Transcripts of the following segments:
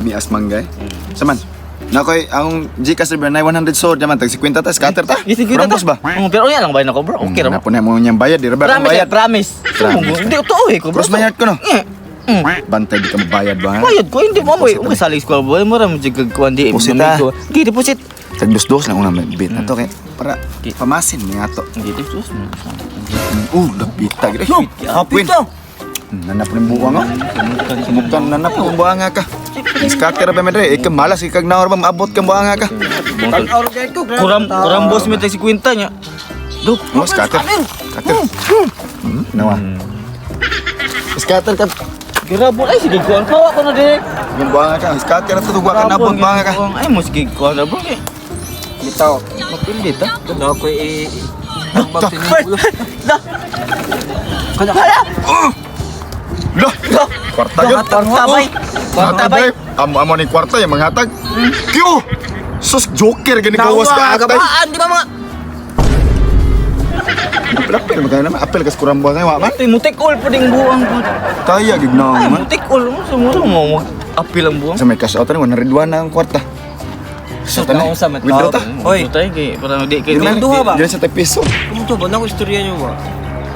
Mias manggay. Saman. Nakoy, ang Gcash river na 100 so diyan man tag 50 ta scatter ta. Yes, sige ta. Rambos ba? Pero yan lang ba nako, bro? Okay ra ba? Na po na mo niyang bayad, di ra ba akong Promise, bayad? eh, promise. Promise. Hindi totoo eh ko, bro. Cross my heart ko no. Eh. Bantay di ka mabayad ba? Ha? Bayad ko, hindi mo mo. Okay, sa school boy, mo ra mo jig kuan di. Deposit, ah. Gi deposit. Tag dos lang una may bit na to kay para pamasin ni ato. Gi deposit. Dapita gid. Hapit ka. Nanap ng buwang oh. Sumukan nanap ng buwang ka. Scatter ba medre? Ikaw malas ikag naor ba maabot kang buwang ka. Tanaw ra ko. Kuram kuram boss mi tag 50 nya. Do. Oh, scatter. Scatter. Nawa. Scatter ka. Girabon ay sige kuan kawa ko na dire. Yung buwang ka, scatter ato tugwa ka nabot buwang ka. Ay mo sige kuan na bro. Eh. Bitaw. Mapindit ah. Kana ko i tambak sa inyong ulo. Da. Kana. Lah, kwarta yun. Kwarta bay. Kwarta bay. Amo amo ni kwarta yung mga hatag. Kyo! Sus joker gani gawas ka atay. Gabaan di ba mga Apel apel magkano naman apel kas kurang buwang wa man. Ito'y mutik all po ding buwang po. Kaya gid na Ay, man. mutik all mo. Sumuro mo. Apil ang buwang. Sa may cash out ni 101 na ang kwarta. Sa tanan. Nausa man Withdraw ta. Hoy. Tay kay para di kay Di na- Duha ba? Di na sa tag piso. Kumuto ba na ko istorya niyo ba?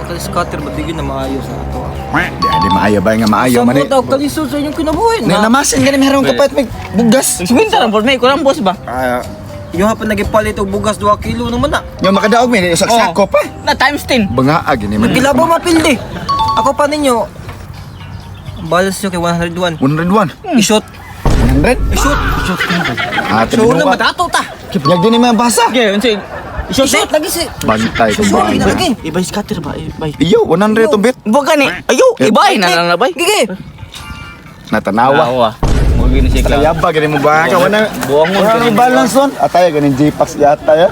Kali scatter ba tigil na maayos na ato. Di di maayo ba nga maayo man Sa eh. mo kalisod sa inyong kinabuhi Na na. namasin gani meron kapat may bugas. Swinta lang po may kurang boss ba? Ah, Yung hapon nagipalit og bugas 2 kilo naman na. yung makadaog may usak Oh. sako pa. Na times 10. Banga gini man. Gilabo mapildi. Ako pa ninyo. Ang balance nyo kay 101. 101. I-shot. 100? I-shoot. Ah, So na matato ta. Nyag din ni mga basa. Okay, unsay I-shoot lagi si. Bantay ko Shoot ba? lagi lagi. Ibay scatter ba? Ibay. Iyo, 100 tong bit. Bukan ni. Ayo, ibay na lang na bay. Gigi. Natanawa. Tawa. Mo gini siya ka. Kaya ba gani mo ba ka wala Buwangon wala gani ni balance on. Atay gani J-Pax yata ya.